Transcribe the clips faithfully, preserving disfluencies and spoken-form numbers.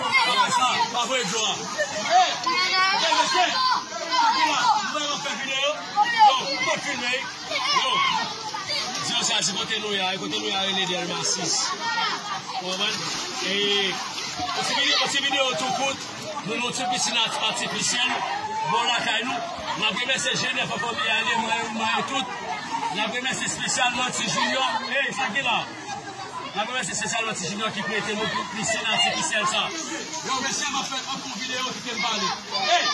Apre sa, pa voye dlo a. Hey! Hey, mesye! Sa ki la? Mwen ap fè videyo. Yo, ou konn filme, wi. Yo, di yo sa, di kote nou ye a, kote nou ye a rele Dèlma sis. Ou konprann? E, yon ti vide-, yon ti videyo tou kout, nou nan yon ti pisin ati-, atifisyèl, bò lakay nou. N ap remèsye G nèf an fanmi a, li, mwen, mwen tout. N ap remèsye espesyalman Ti Junior. Ey, sa ki la? N ap remèsye espesyalman Ti Junior ki prete nou pi-, pisin atifisyèl sa. Yo, mesye, m ap fè, m ap fè yon videyo, kite m pale. Ey,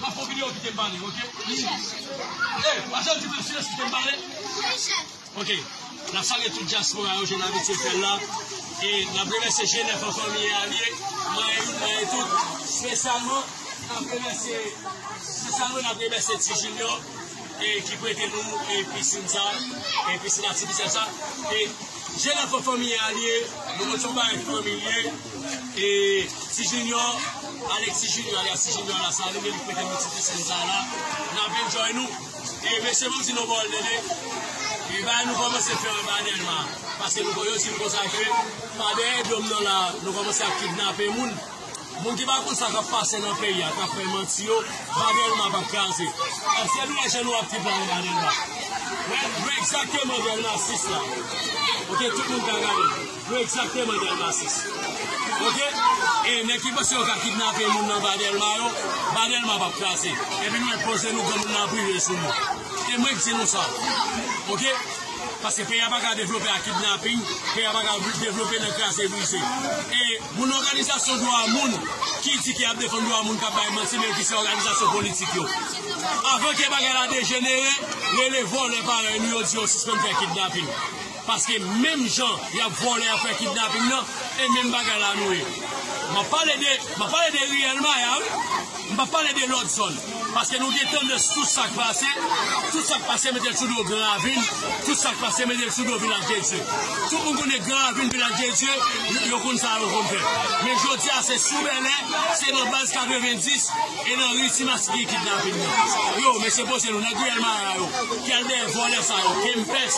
m ap fè yon videyo, kite m pale, oke? Ey, pa janm di m silans, kite m pale. Oke. N ap salye tout dyaspora yo, jan n abitye fè l la. E n ap remèsye G nèf an fanmi a li ye, manyen youn, manyen tout. Espesyalman, n ap remèsye, espesyalman, n ap remèsye Ti Junior, e ki prete nou, e pisin sa, e pisin atifisyèl sa. E G nèf an fanmi a li ye, nou konn se yon bagay fanmi li ye. E Ti Junior, Alexis Junior, alias Ti Junior Lasalin, li menm ki prete nou ti pisin sa la. N ap enjoy nou. E mesye, ban m di nou bagay tande. E bagay nou kòmanse fè anba Dèlma. Paske nou, yo di m konsa ke pa dèyè do m nan la, nou kòmanse ap kidnape moun. Moun ki pa konn sa k ap pase nan peyi a, k ap fè manti yo, pa Dèlma p ap kraze. Èske nou wè jan nou ap viv la anba Dèlma? Wè, nou egzakteman Dèlma sis la. Oke, tout moun ka gade. Nou egzakteman Dèlma sis. Oke? E nèg ki panse yo ka kidnape moun nan ba Dèlma yo, ba Dèlma p ap kraze. Epi nou enpoze nou granmoun nan prive sou nou. E mwen k di nou sa. Oke? Paske peyi a pa ka devlope ak kidnaping, peyi a pa ka devlope nan kraze brize. E moun òganizasyon dwa moun ki di ke y ap defann dwa moun k ap bay manti, men ki se òganizasyon politik yo. Avan ke bagay la dejenere, rele vòlè parèy nou yo, di yo sispann fè kidnaping. Paske menm jan y ap vòlè, y ap fè kidnaping nan, e menm bagay la nou ye. M ap pale de, m ap pale de riyèl Maya, wi. M p ap pale de lòt zòn. Paske nou gen tandans tout sa k pase, tout sa k pase mete l sou do Gran Ravin, tout sa k pase mete l sou do Vilaj de Dye. Tout moun konnen Gran Ravin, Vilaj de Dye, yo, yo konn sa yo konn fè. Men jodi a se sou Bèlè, se nan baz katrevenndis, e nan ri Ti Maski ki kidnaping nan. Yo, mesye poze nou, nèg riyèl Maya yo, ki al dèyè vòlè sa yo, Kempès,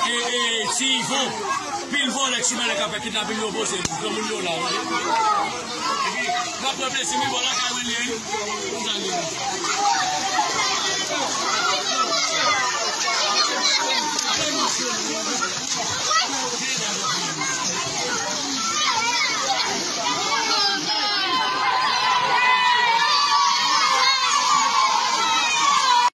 e, e, Ti Ivon, pil vòlè ki sou Bèlè k ap fè kidnaping yo poze nou, granmoun yo la, wi. Epi, n ap pran plezi, wi, bò lakay mwen li ye, wi. Konn sa l ye, wi. Apre nou,